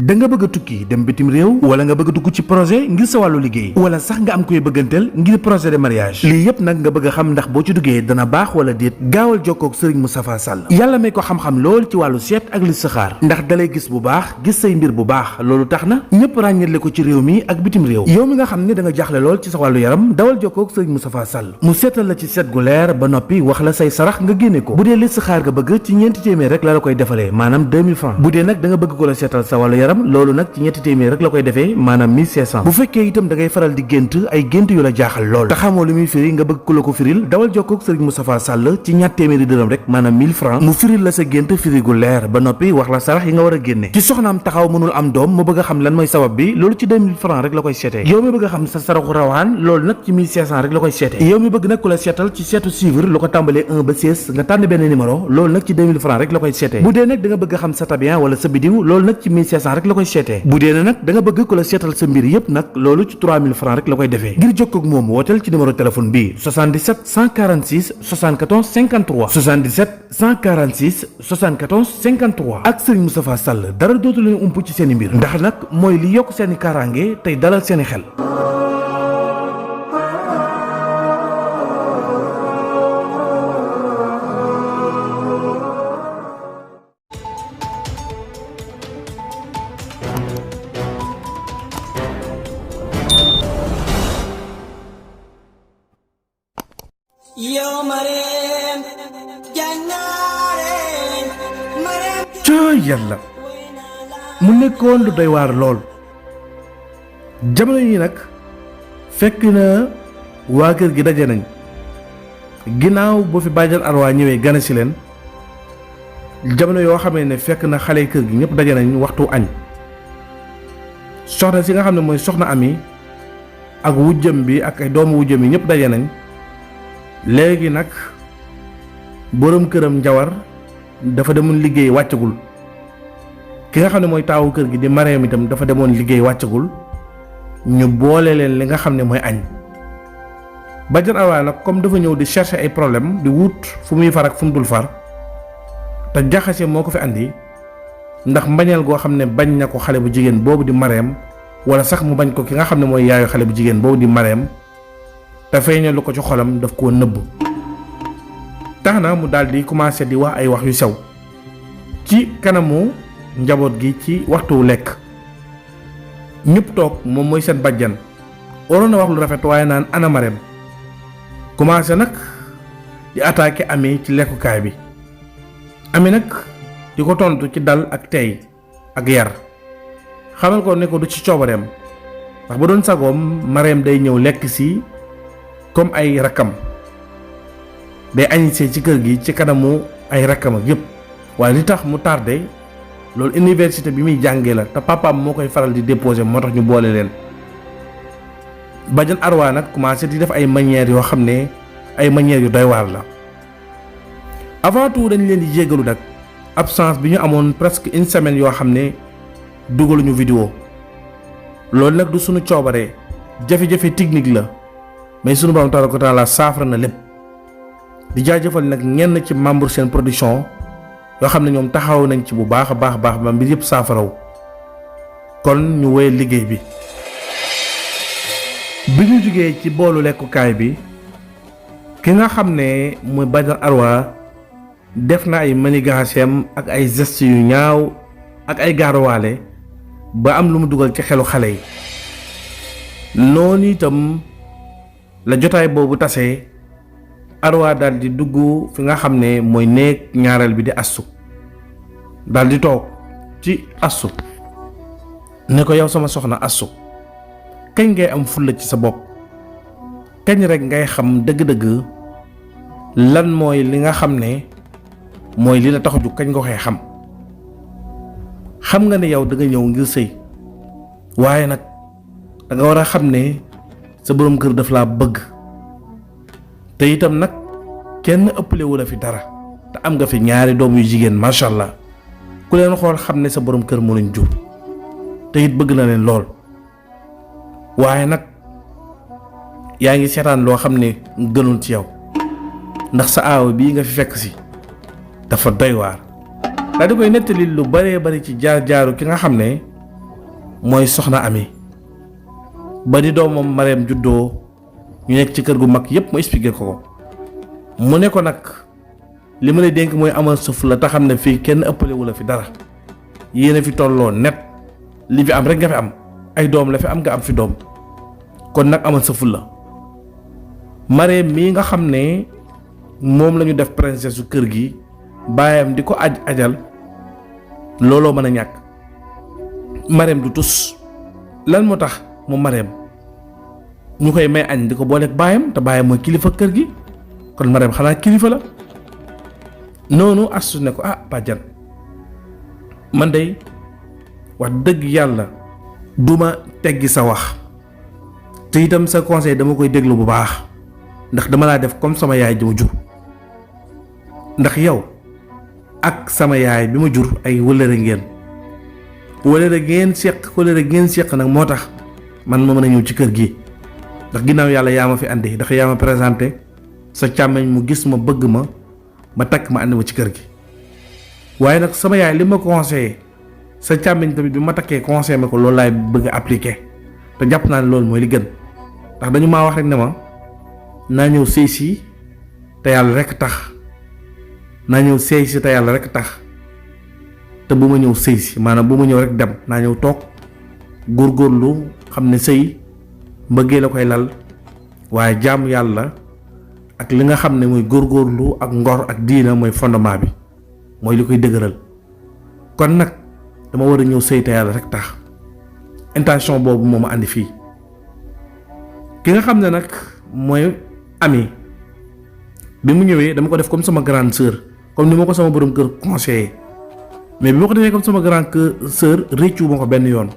da nga bëgg a tukki dem bitim réew wala nga bëgg a dugg ci projet ngir sa wàllu liggéey wala sax nga am koy bëgganteel ngir projet de mariage lii yëpp nag nga bëgg a xam ndax boo ci duggee dana baax wala déet gaawal jokkoo ak Serigne Moustapha Sall yàlla may ko xam-xam lool ci wàllu seet ak listixaar ndax dalay gis bu baax gis say mbir bu baax loolu tax na ñëpp ràññetle ko ci réew mi ak bitim réew yow mi nga xam ne da nga jaaxle lool ci sa wàllu yaram dawal jokkoo ak Serigne Moustapha Sall mu seetal la ci seet gu leer ba noppi wax la say sarax nga génne ko bu dee listixaar nga bëgg ci ñeenti téeméer rek la koy defalee maanaam 2000 francs bu dee nag da nga bëgg ko la seetal sa wàllu yaram loolu nag ci ñetti téeméer rek la koy defee maanaam 1500 bu fekkee itam da ngay faral di gént ay gént yu la jaaxal lool te xamoo lu muy firi nga bëgg ku la ko firil dawal jokkoo ak Serigne Moustapha Sall ci ñatt téeméeri dërëm rek maanaam 1000 francs mu firil la sa gént firi gu leer ba noppi wax la sarax yi nga war a génne ci soxnaam taxaw mënul am doom mu bëgg a xam lan mooy sabab bi loolu ci 2000 francs rek la koy seetee yow mi bëgg a xam sa saraxu rawaan loolu nag ci 1500 rek la koy seetee yow mi bëgg nag ku la seetal ci seetu suivre lu ko tàmbalee 1 ba 16 nga tànn benn numéro loolu nag ci 2000 francs rek la koy seetee bu dee nag da nga bëgg a xam sa tabian wala sa bidiw loolu nag ci 1500 rek la koy seetee bu dee nag da nga bëgg ku la seetal sa mbir yépp nag loolu ci 3000 francs rek la koy defee ngir jokkoo ak moom wooteel ci numéro téléphone bi 77 146 74 53 77 146 74 53 ak Serigne Moustapha Sall dara dootu leen ump ci seeni mbir ndax nag mooy li yokk seeni kaaraange tey dalal seeni xel. ca yàlla mu nekkoon lu doy waar lool jamono yi nag fekk na waa kër gi daje nañ ginnaaw boo fi bàjjan Arwa ñëwee gane si leen jamono yoo xamee ne fekk na xale kër gi ñëpp daje nañ waxtu añ soxna si nga xam ne mooy soxna Ami ak wujjam bi ak ay doomu wujjam yi ñëpp daje nañ léegi nag boroom këram Njawar dafa demoon liggéey wàccagul ki nga xam ne mooy taawu kër gi di Mareem itam dafa demoon liggéey wàccagul ñu boole leen li nga xam ne mooy añ bàjjan Arwa nag comme dafa ñëw di chercher ay problème di wut fu muy far ak fu mu dul far te jaxase moo ko fi andi ndax mbañeel goo xam ne bañ na ko xale bu jigéen boobu di Mareem wala sax mu bañ ko ki nga xam ne mooy yaayu xale bu jigéen boobu di Mareem te feeñal lu ko ci xolam daf koo nëbb tax na mu daal di commencé di wax ay wax yu sew ci kanamu njaboot gi ci waxtu lekk ñëpp toog moom mooy seen bàjjan waroon na wax lu rafet waaye naan ana Mareem commencé nag di attaqué Ami ci lekkukaay bi Ami nag di ko tontu ci dal ak tey ak yar xamal ko ne ko du ci coobareem ndax ba doon sagoom Mareem day ñëw lekk si comme ay rakkam day añsee ci kër gi ci kanamu ay rakkam ak yëpp waaye li tax mu tardé loolu université bi muy jàngee la te papaam moo koy faral di déposer moo tax ñu boole leen bàjjan Arwa nag commencé di def ay manières yoo xam ne ay manières yu doy waar la avant tout dañ leen di jéggalu nag absence bi ñu amoon presque une semaine yoo xam ne dugaluñu vidéo loolu nag du suñu coobaree jafe-jafe technique la mais sunu borom tabaaraka wa taala saafara na lépp di jaajëfal nag ñenn ci membre seen production yoo xam ne ñoom taxaw nañ ci bu baax a baax ba mbir yëpp saafaraw kon ñu woye liggéey bi ñu jógee ci boolu lekkukaay bi ki nga xam ne muy bàjjan Arwa def na ay maniganceem ak ay gestes yu ñaaw ak ay gaaruwaale ba am lu mu dugal ci xelu xale yi noonu itam la jotaay boobu tasee Arwa daal di dugg fi nga xam ne mooy néeg ñaareel bi di Astou daal di toog ci Astou ne ko yow sama soxna Astou kañ ngay am fulla ci sa bopp kañ rek ngay xam dëgg-dëgg lan mooy li nga xam ne mooy li la tax a jug kañ nga koy xam nga ne yow da nga ñëw ngir sëy waaye nag da nga war a xam ne sa boroom kër daf laa bëgg te itam nag kenn ëppalewu la fi dara te am nga fi ñaari doom yu jigéen macha allah ku leen xool xam ne sa boroom kër moo leen jur te it bëgg na leen lool waaye nag yaa ngi seetaan loo xam ne gënul ci yow ndax sa aaw bii nga fi fekk si dafa doy waar daal di koy nettali lu baree bari ci jaar-jaaru ki nga xam ne mooy soxna Ami ba di doomam Mareem juddoo ñu nekk ci kër gu mag yépp mu expliqué ko mu ne ko nag li ma lay dénk mooy amal suuf la te xam ne fii kenn ëppalewu la fi dara yéen a fi tolloo net li fi am rek nga fi am ay doom la fi am nga am fi doom kon nag amal sa fulla Mareem mii nga xam ne moom la ñu def princesse su kër gi baayam di ko ajal looloo mën a ñàkk Mareem du tus lan moo tax mu Mareem ñu koy may añ di ko booleeg baayam te baayam mooy kilifa kër gi kon Mareem xanaa kilifa la noonu Astu ne ko bàjjan man day wax dëgg yàlla duma teggi sa wax te itam sa conseil dama koy déglu bu baax ndax dama laa def comme sama yaay ji ma jur ndax yow ak sama yaay bi ma jur ay wëllëre ngeen séq nag moo tax man ma mën a ñëw ci kër gi ndax ginnaaw yàlla yaa ma fi andi ndax yaa ma présenté sa càmmeñ mu gis ma bëgg ma takk ma andi ma ci kër gi waaye nag sama yaay li ma conseillé sa càmmeñ tamit bi ma takkee conseillé ma ko loolu laay bëgg a appliquer te jàpp naa ne loolu mooy li gën ndax dañu maa wax rek ne ma naa ñëw sëy si te yàlla rek tax te bu ma ñëw sëy si maanaam bu ma ñëw rek dem naa ñëw toog góorgóorlu xam ne sëy mbëggee la koy lal waaye jaamu yàlla ak li nga xam ne mooy góorgóorlu ak ngor ak diina mooy fondement bi mooy li koy dëgëral kon nag dama war a ñëw sëy te yàlla rek tax intention boobu moo ma andi fii ki nga xam ne nag mooy Ami bi mu ñëwee dama ko def comme sama grande sœur comme ni ma ko sama borom kër conseillé mais bi ma ko defee comme sama grande sœur réccu ma ko benn yoon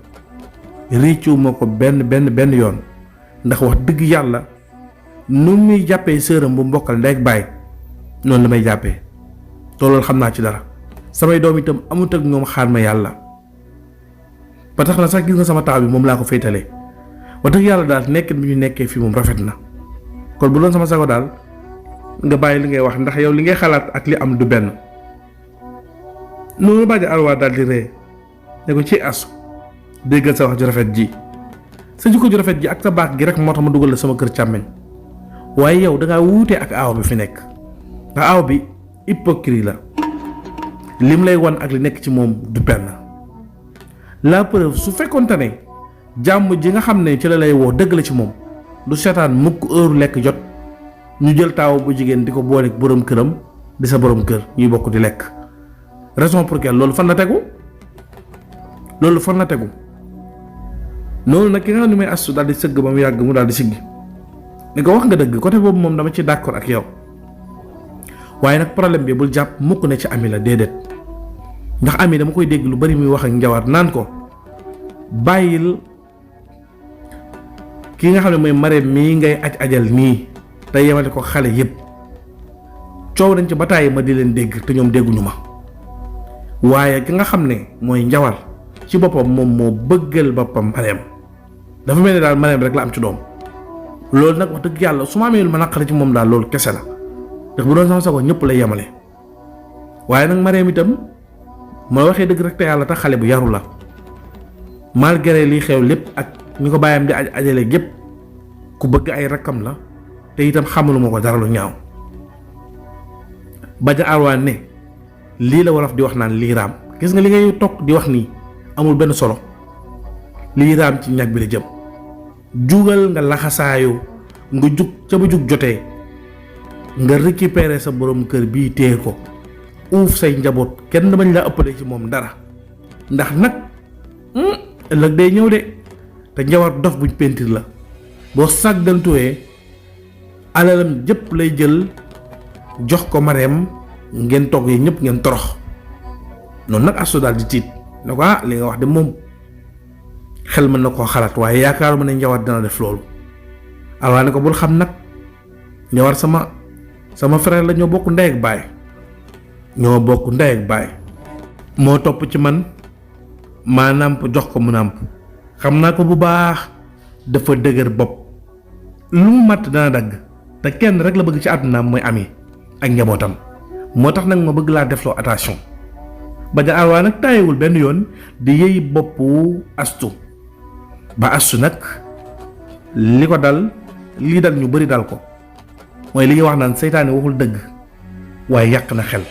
ndax wax dëgg yàlla nu muy jàppee sœuram bu mbokkal ndey ak baay noonu la may jàppee te loolu xam naa ci dara samay doom itam amut ak ñoom xaar ma yàlla ba tax na sax gis nga sama taaw bi moom laa ko féetalee wax dëgg yàlla daal nekk bi ñu nekkee fii moom rafet na kon bu doon sama sago daal nga bàyyi li ngay wax ndax yow li ngay xalaat ak li am du benn noonu bàjj Arwa daal di ree ne ko ci Astu déggal sa wax ju rafet ji sa jikko ju rafet ji ak sa baax gi rek moo tax ma dugal la sama kër càmmeñ waaye yow dangaa wuute ak aaw bi fi nekk ndax aaw bi hypocrite la lim lay wan ak li nekk ci moom du benn la preuve su fekkoonte ne jàmm ji nga xam ne ci la lay woo dëgg la ci moom du seetaan mukk heure lekk jot ñu jël taaw bu jigéen di ko boole borom këram di sa borom kër ñuy bokk di lekk raison pour quelle loolu fan la tegu noonu nag ki nga xam ne may Astu daal di sëgg ba mu yàgg mu daal di siggi ni ko wax nga dëgg côté boobu moom dama ci d'accord ak yow waaye nag problème bi bul jàpp mukk ne ci Ami la déedéet ndax Ami dama koy dégg lu bari muy wax ak Njawar naan ko bàyyil ki nga xam ne mooy Mareem mii ngay ajal nii te yemale ko xale yépp coow nañ ci bataay ma di leen dégg te ñoom dégguñu ma waaye ki nga xam ne mooy Njawar ci boppam moom moo bëggal boppam Mareem dafa mel ni daal Mareem rek la am ci doom loolu nag wax dëgg yàlla su ma amee lu ma naqari ci moom daal loolu kese la ndax bu doon sama sago ñëpp lay yemale waaye nag Mareem itam ma waxee dëgg rek te yàlla tax xale bu yaru la malgré liy xew lépp ak ñu ko bàyyam di ajale gépp ku bëgg ay rakkam la te itam xamaluma ko dara lu ñaaw Badiane Arwa ne lii la wolof di wax naan lii raam gis nga li ngay toog di wax nii amul benn solo lii raam ci ñag bi la jëm jugal nga laxasaayu nga jug ca ba jug jotee nga récupérer sa borom kër bii téye ko uuf say njaboot kenn bañ la ëppale ci moom dara ndax nag ëllëg day ñëw de te Njawar dof buñ pentir la boo sàggantuwee alalam jëpp lay jël jox ko Mareem ngeen togg yi ñëpp ngeen torox noonu nag Astu daal di tiit ne ko li nga wax de moom xel mën na koo xalaat waaye yaakaaruma ne Njawar dina def loolu Arwa ne ko bul xam nag Njawar sama frère la ñoo bokk ndey ak baay moo topp ci man maa nàmp jox ko mu nàmp xam naa ko bu baax dafa dëgër bopp lu mu matt dana dagg te kenn rek la bëgg ci àddunaam mooy Ami ak njabootam moo tax nag ma bëgg laa defloo attention Badiane Arwa nag tàyyiwul benn yoon di yëy boppu Astu ba Astou nag li ko dal lii dal ñu bari dal ko mooy li ñuy wax naan seytaane waxul dëgg waaye yàq na xel.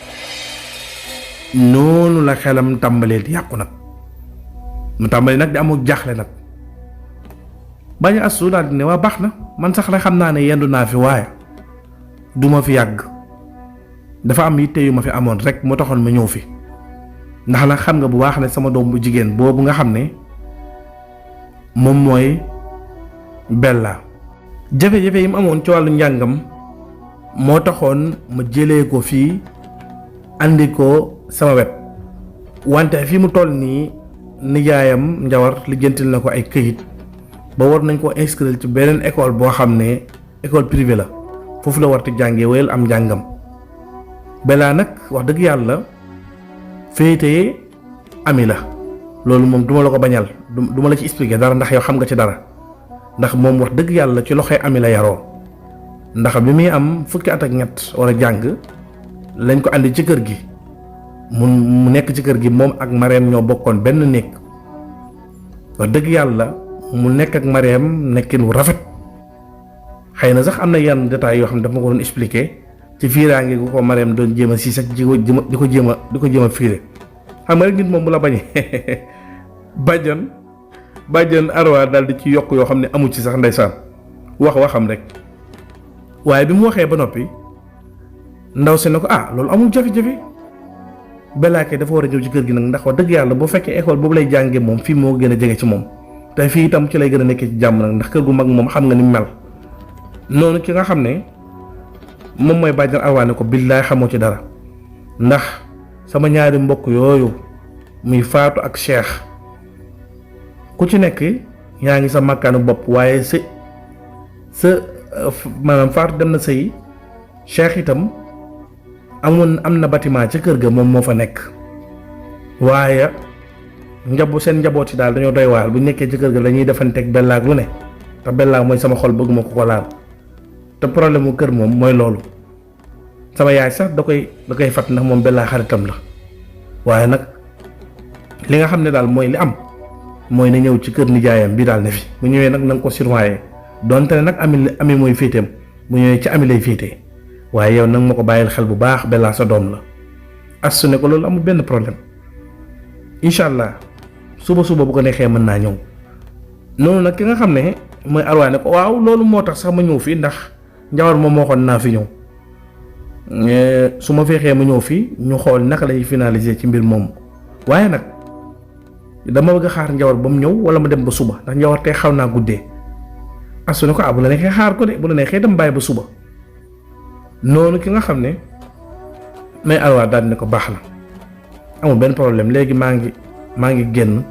noonu la xelam tàmbalee di yàqu nag mu tàmbali nag di amul jaaxle nag bañ a Astou daal di ne waa baax na man sax rek xam naa ne yendu naa fi waaye duma fi yàgg dafa am yitte yu ma fi amoon rek moo taxoon ma ñëw fi ndax nag xam nga bu baax ne sama doom bu jigéen boobu nga xam ne moom mooy Bella jafe-jafe yi mu amoon ci wàllu njàngam moo taxoon ma jëlee ko fii andi ko sama wet wante fi mu toll nii nijaayam Njawar lijjantil na ko ay këyit ba war nañ ko inscrire ci beneen école boo xam ne école privée la foofu la warti jàngee wéyal am njàngam. Bella nag wax dëgg yàlla féetee Ami la loolu moom duma la ko bañal duma la ci expliquer dara ndax yow xam nga ci dara ndax moom wax dëgg yàlla ci loxoy Ami la yaroo ndax bi muy am fukki at ak ñett war a jàng lañ ko andi ci kër gi mu nekk ci kër gi moom ak Marème ñoo bokkoon benn néeg wax dëgg yàlla mu nekk ak Marème nekkin wu rafet xëy na sax am na yenn détails yoo xam ne dafa ma ko doon expliquer ci fiiraange gu ko Marème doon jéem a siis ak di ko jéem a fiire xam nga rek nit moom bu la bañee bàjjan Arwa daal di ci yokk yoo xam ne amu ci sax ndeysaan waxam rek waaye bi mu waxee ba noppi ndaw si ne ko loolu amul jafe-jafe Bella kay dafa war a ñëw ci kër gi nag ndax wax dëgg yàlla bu fekkee école boobu lay jàngee moom fii moo gën a jege ci moom te fii itam ci lay gën a nekkee ci jàmm nag ndax kër gu mag moom xam nga ni mu mel noonu ki nga xam ne moom mooy bàjjan Arwa ne ko billaay xamoo ci dara ndax sama ñaari mbokk yooyu muy Faatu ak Cheikh ku ci nekk yaa ngi sa makkaanu bopp waaye sa maanaam Faatu dem na sëy Cheikh itam am na bâtiment ca kër ga moom moo fa nekk waaye seen njaboot yi daal dañoo doy waar bu nekkee ci kër ga dañuy defanteeg Bella ak lu ne te Bella mooy sama xol bëgguma ko laal te problème mu kër moom mooy loolu sama yaay sax da koy fat ndax moom Bella xaritam la waaye nag li nga xam ne daal mooy li am mooy na ñëw ci kër nijaayam bi daal ne fi bu ñëwee nag na nga ko surveiller donte ne nag ami mooy féeteem bu ñëwee ci Ami lay féetee waaye yow nag ma ko bàyyil xel bu baax Bella sa doom la Astou ne ko loolu amul benn problème incha allah suba bu ko neexee mën naa ñëw noonu nag ki nga xam ne mooy Arwa ne ko waaw loolu moo tax sax ma ñëw fii ndax Njawar moom moo xoon naa fi ñëw su ma feexee ma ñëw fii ñu xool naka lay finaliser ci mbir moom waaye nag dama bëgg a xaar Njawar ba mu ñëw wala ma dem ba suba ndax Njawar tey xaw naa guddee Astou ne ko bu la neexee xaar ko de bu la neexee dem bàyyi ba suba noonu ki nga xam ne may Arwa daal ne ko baax na amul benn problème léegi maa ngi génn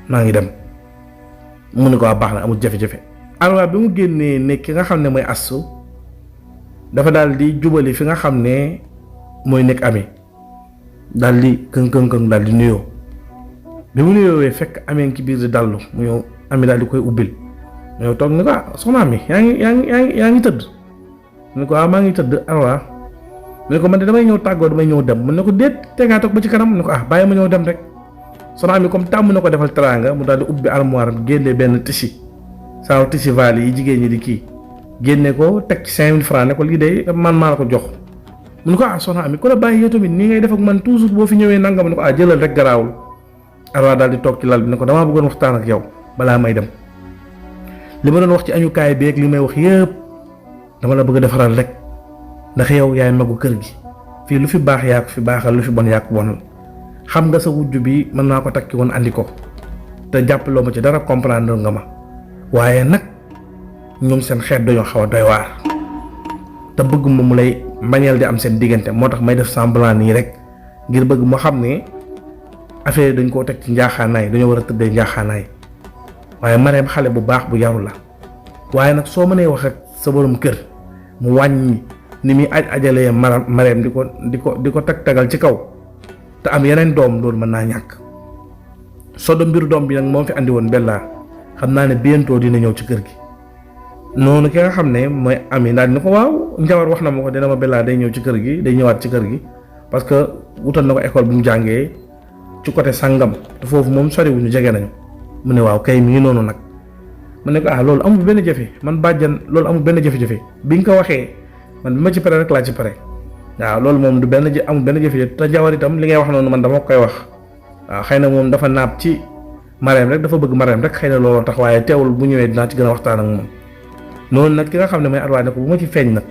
maa ngi dem mu ne ko baax na amul jafe-jafe. Arwa bi mu génnee ne ki nga xam ne mooy Astou dafa daal di jubali fi nga xam ne mooy nekk Ami daal di këng daal di nuyoo bi mu nuyoowee fekk Ami ci biir di dallu mu ñëw Ami daal di koy ubbil mu ñëw toog ni ko soxna Ami yaa ngi tëdd mu ne ko maa ngi tëdd Arwa mu ne ko man de damay ñëw tàggoo damay ñëw dem mu ne ko déet te ngaa toog ba ci kanam mu ne ko bàyyi ma ñëw dem rek soxna Ami comme tàmm na ko defal teraanga mu daal di ubbi armoire génne benn tissu saa tissu vali yi jigéen ñi di kii génne ko teg ci 5000 francs ne ko lii de man maa la ko jox mu ne ko soxna Ami ku la bàyyi yow tamit nii ngay def ak man toujours boo fi ñëwee nangam ne ko jëlal rek garaawul Arwa daal di toog ci lal bi ne ko damaa bëggoon waxtaan ak yow balaa may dem li ma doon wax ci añukaay bi ak li may wax yëpp dama la bëgg a defaral rek ndax yow yaay magu kër gi fii lu fi baax yaa ko fi baaxal lu fi bon yaa ko bonal xam nga sa wujj bi mën naa ko takki woon andi ko te jàppaloo ma ci dara comprendre nga ma waaye nag ñoom seen xeet dañoo xaw a doy waar te bëgg ma mu lay mbañeel di am seen diggante moo tax may def semblant nii rek ngir bëgg moo xam ne affaire dañ koo teg ci njaaxaanaay dañoo war a tëddee njaaxaanaay waaye Marème xale bu baax bu yaru la waaye nag soo mënee wax ak sa borom kër mu wàññi ni muy ajalee Marème di ko tag-tagal ci kaw te am yeneen doom loolu mën naa ñàkk soo doon mbiru doom bi nag moom fi andi woon Bella xam naa ne bientôt dina ñëw ci kër gi noonu ki nga xam ne mooy Ami daal ni ko waaw Njawar wax na ma ko dina ma Bella day ñëw ci kër gi day ñëwaat ci kër gi parce que wutal na ko école bu mu jàngee ci côté sàngam te foofu moom soriwuñu jege nañu mu ne waaw kay mi ngi noonu nag. ma ne ko loolu amul benn jafe man bàjjan loolu amul benn jafe-jafe bi nga ko waxee man bi ma ci pare rek laa ci pare waaw loolu moom du amul benn jafe-jafe te Jawar itam li ngay wax noonu man dama koy wax waaw xëy na moom dafa naab ci Marème rek dafa bëgg Marème rek xëy na looloo tax waaye teewul bu ñëwee dinaa ci gën a waxtaan ak moom noonu nag ki nga xam ne mooy Arwa ne ko bu ma ci feeñ nag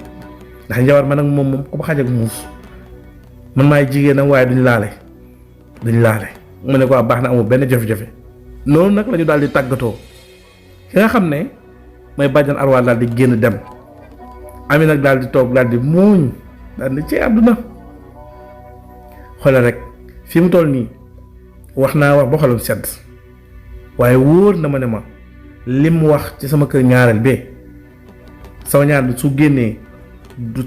ndax Jawar man ak moom ku ma xaj ak muus man maay jigéenam waaye duñ laale mu ne ko baax na amul benn jafe-jafe noonu nag la ñu daal di tàggatoo ki nga xam ne mooy bàjjan Arwa daal di génn dem Ami nag daal di toog daal di muuñ daal di ci àdduna xoolal rek fi mu toll nii wax naa wax ba xolam sedd waaye wóor na ma ne ma lim wax ci sama kër ñaareel bee sama ñaar bi su génnee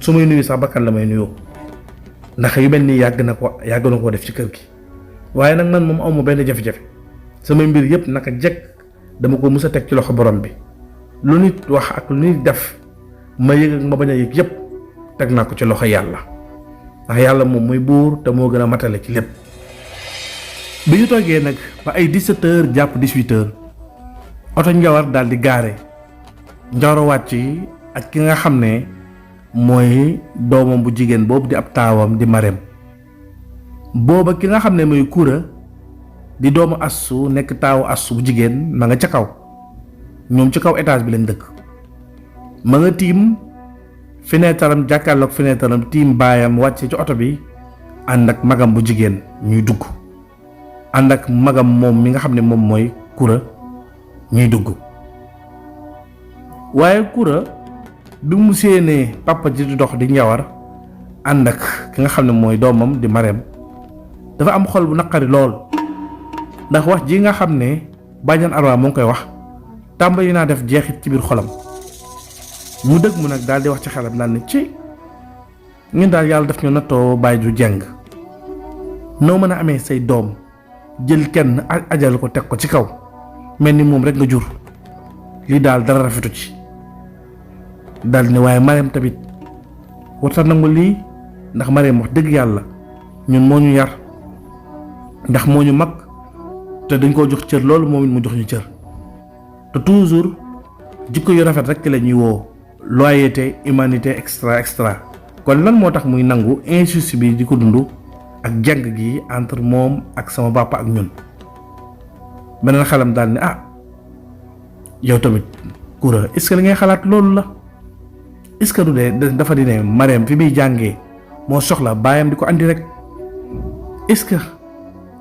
su may nuyu sax bakkan la may nuyoo ndax yu mel nii yàgg na koo def ci kër gi waaye nag man moom amu benn jafe-jafe sama mbir yëpp naka jekk dama ko mus a teg ci loxo borom bi lu nit wax ak lu nit def ma yëg ak ma bañ a yëg yëpp teg naa ko ci loxo yàlla ndax yàlla moom muy buur te moo gën a matale ci lépp. bi ñu toogee nag ba ay 17h jàpp 18h oto Njawar daal di gaare Njawar wàcc ak ki nga xam ne mooy doomam bu jigéen boobu di ab taawam di Marème booba ki nga xam ne mooy Kura di doomu Assu nekk taawu Assu bu jigéen ma nga ca kaw ñoom ci kaw étage bi lañ dëkk ma nga tiim fenêtre am jàkkaarloog fenêtre am tiim baayam wàcce ci oto bi ànd ak magam bu jigéen ñuy dugg ànd ak magam moom mi nga xam ne moom mooy Kura ñuy dugg waaye Kura bi mu séenee papa ji di dox di Njawar ànd ak ki nga xam ne mooy doomam di Marème dafa am xol bu naqari lool ndax wax ji nga xam ne bàjjan Arwa mu ngi koy wax tàmbali naa def jeexit ci biir xolam mu dëgg mu nag daal di wax ci xelam daal ne ci ñun daal yàlla daf ñu nattoo bàyyi ju jeng noo mën a amee say doom jël kenn ajal ko teg ko ci kaw mel ni moom rek nga jur lii daal dara rafetu ci daal ne waaye Marème tamit warta nangu lii ndax Marème wax dëgg yàlla ñun moo ñu yar ndax moo ñu mag te dañ koo jox cër loolu moom it mu jox ñu cër te toujours jikko yu rafet rek la ñuy woo loyauté humanité extra kon lan moo tax muy nangu injustice bi di ko dund ak jàng gi entre moom ak sama papa ak ñun beneen xelam daal ne yow tamit Kura est-ce que li ngay xalaat loolu la est-ce que du dee dafa di ne Marème fi muy jàngee moo soxla baayam di ko andi rek est-ce que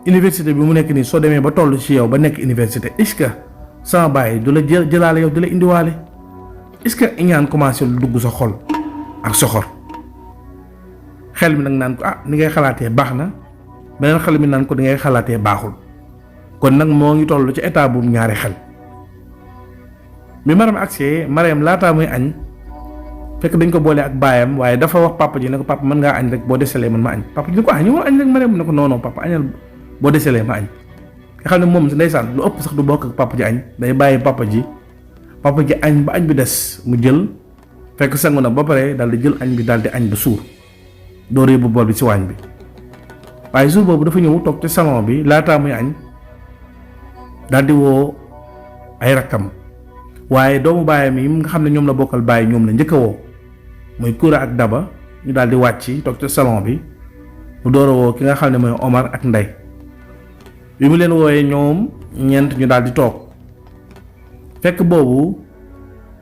université bi mu nekk nii soo demee ba toll ci yow ba nekk université est-ce que sama baay du la jëlaale yow di la indiwaale est-ce que iñaan commencé lu dugg sa xol ak soxor xel mi nag naan ko ni ngay xalaatee baax na beneen xel mi naan ko di ngay xalaatee baaxul kon nag moo ngi toll ci état bu ñaari xel bi Marème agsee Marème laataa muy añ fekk dañ ko boole ak baayam waaye dafa wax papa ji ne ko papa mën ngaa añ rek boo deselee man ma añ papa ji ne ko ñu war añ rek Marème ne ko non papa añal boo deselee ma añ nga xam ne moom ndeysaan lu ëpp sax du bokk ak papa ji añ day bàyyi papa ji añ ba añ bi des mu jël fekk sangu na ba pare daal di jël añ bi daal di añ ba suur door yóbbu bool bi ci waañ bi waaye jour boobu dafa ñëw toog ci salon bi laataa muy añ daal di woo ay rakkam waaye doomu baayam yi nga xam ne ñoom la bokkal baay ñoom la njëkk a woo muy Kura ak Daba ñu daal di wàcc toog ci salon bi mu door a woo ki nga xam ne mooy Omar ak Ndey bi mu leen wooyee ñoom ñeent ñu daal di toog fekk boobu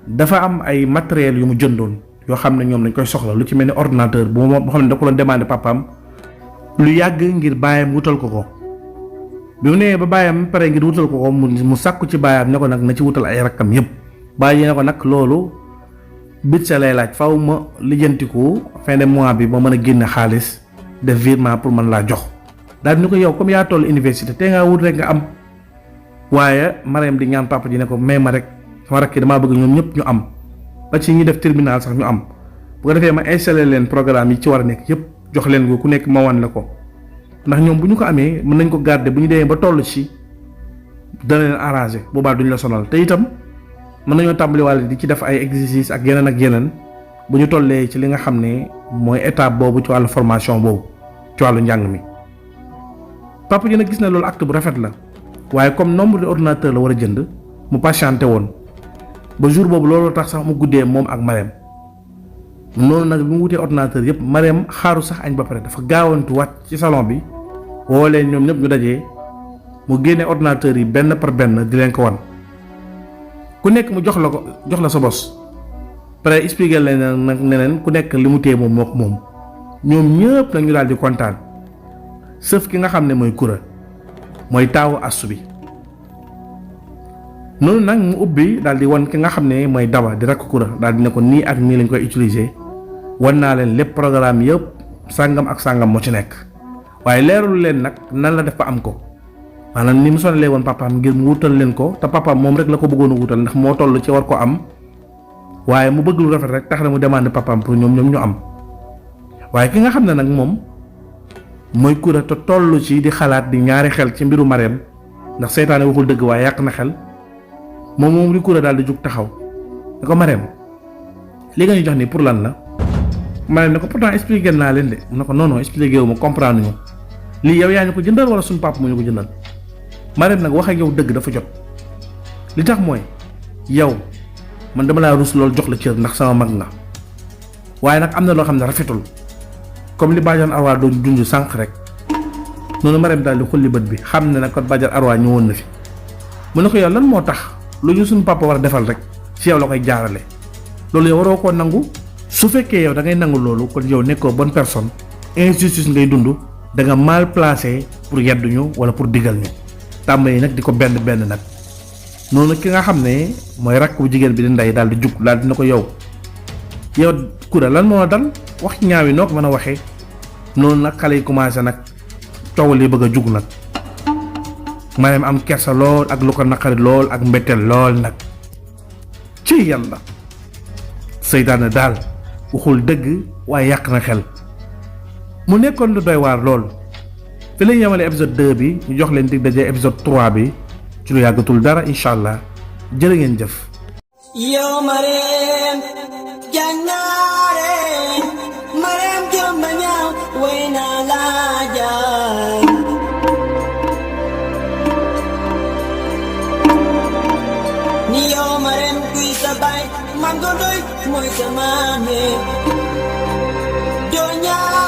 dafa am ay matériel yu mu jëndoon yoo xam ne ñoom dañ koy soxla lu ci mel ni ordinateur boo xam ne da ko doon demandé papaam lu yàgg ngir baayam wutal ko bi mu nee ba baayam pare ngir wutal ko mu sàkku ci baayam ne ko nag na ci wutal ay rakkam yëpp bàyyi ne ko nag loolu bit sa lay laaj faw ma lijjantiku fin de mois bi ba mën a génne xaalis def virement pour mën laa jox daal di ni ko yow comme yaa toll université te ngaa wut rek nga am waaye Marème di ñaan papa ji ne ko may ma rek sama rakk yi damaa bëgg ñoom ñëpp ñu am ba ci ñi def terminal sax ñu am bu ko defee ma installé leen programme yi ci war a nekk yëpp jox leen ko ku nekk ma wan la ko ndax ñoom bu ñu ko amee mën nañ ko garder bu ñu demee ba toll ci dana leen arranger boobaa duñ la sonal te itam mën nañoo tàmbaliwaale di ci def ay exercice ak yeneen bu ñu tollee ci li nga xam ne mooy étape boobu ci wàllu formation boobu ci wàllu njàng mi. papa ji nag gis na loolu acte bu rafet la waaye comme nombre de ordinateur la war a jënd mu patienté woon ba jour boobu loolu tax sax mu guddee moom ak Marème noonu nag bi mu wutee ordinateur yëpp Marème xaaru sax añ ba pare dafa gaawantu wàcc ci salon bi woo leen ñoom ñëpp ñu dajee mu génne ordinateur yi benn par benn di leen ko wan ku nekk mu jox la sa bos pare expliquer leen nag ne leen ku nekk li mu téye moom moo ko moom ñoom ñëpp nag ñu daal di kontaan sëf ki nga xam ne mooy Kura mooy taawu astu bi noonu nag mu ubbi daal di wan ki nga xam ne mooy Daba di rakk Kura daal di ne ko nii ak nii lañ koy utiliser wan naa leen lépp programme yëpp sàngam ak sàngam moo ci nekk waaye leerul leen nag nan la def ba am ko maanaam ni mu sonalee woon papaam ngir mu wutal leen ko te papaam moom rek la ko bëggoon a wutal ndax moo toll ci war ko am waaye mu bëgg lu rafet rek tax na mu demandé papaam pour ñoom ñu am waaye ki nga xam ne nag moom mooy Kura te toll ci di xalaat di ñaari xel ci mbiru Marème ndax seytaane waxul dëgg waaye yàq na xel moom di Kura daal di jug taxaw ne ko Marème li nga ñu jox nii pour lan la Marème ne ko pourtant expliqué naa leen de mu ne ko non expliqué wu ma comprendre ñu lii yow yaa ñu ko jëndal wala suñu papa moo ñu ko jëndal Marème nag wax ak yow dëgg dafa jot li tax mooy yow man dama laa rus loolu jox la cër ndax sama mag nga waaye nag am na loo xam ne rafetul comme li Badiane Arwa doon junj sànq rek noonu Marème daal di xulli bët bi xam ne nag kon Badiane Arwa ñëwoon na fi mu ne ko yow lan moo tax lu ñu suñu papa war a defal rek ci yow la koy jaarale loolu yow waroo koo nangu su fekkee yow da ngay nangu loolu kon yow nekkoo bonne personne injustice ngay dund da nga mal placé pour yedduñu wala pour digal ñu tàmbali nag di ko benn nag noonu ki nga xam ne mooy rakk bu jigéen bi di ndey daal di jug daal dina ko yow Kura lan moo dal wax ñaaw yi noo ko mën a waxee noonu nag xale yi commencé nag coow li bëgg a jug nag Marème am kersa lool ak lu ko naqari lool ak mbetteel lool nag ci yàlla seytaane daal waxul dëgg waaye yàq na xel mu nekkoon lu doy waar lool fi lañ yemale épisode 2 bi ñu jox leen dig daje épisode 3 bi ci lu yàggatul dara incha allah jërë ngeen jëf. Yo Marème jàngaare Marème jomba ñaaw way naa laa jaay ni yow Marème kuy sa baay man ko doy mooy sa maame doo ñaaw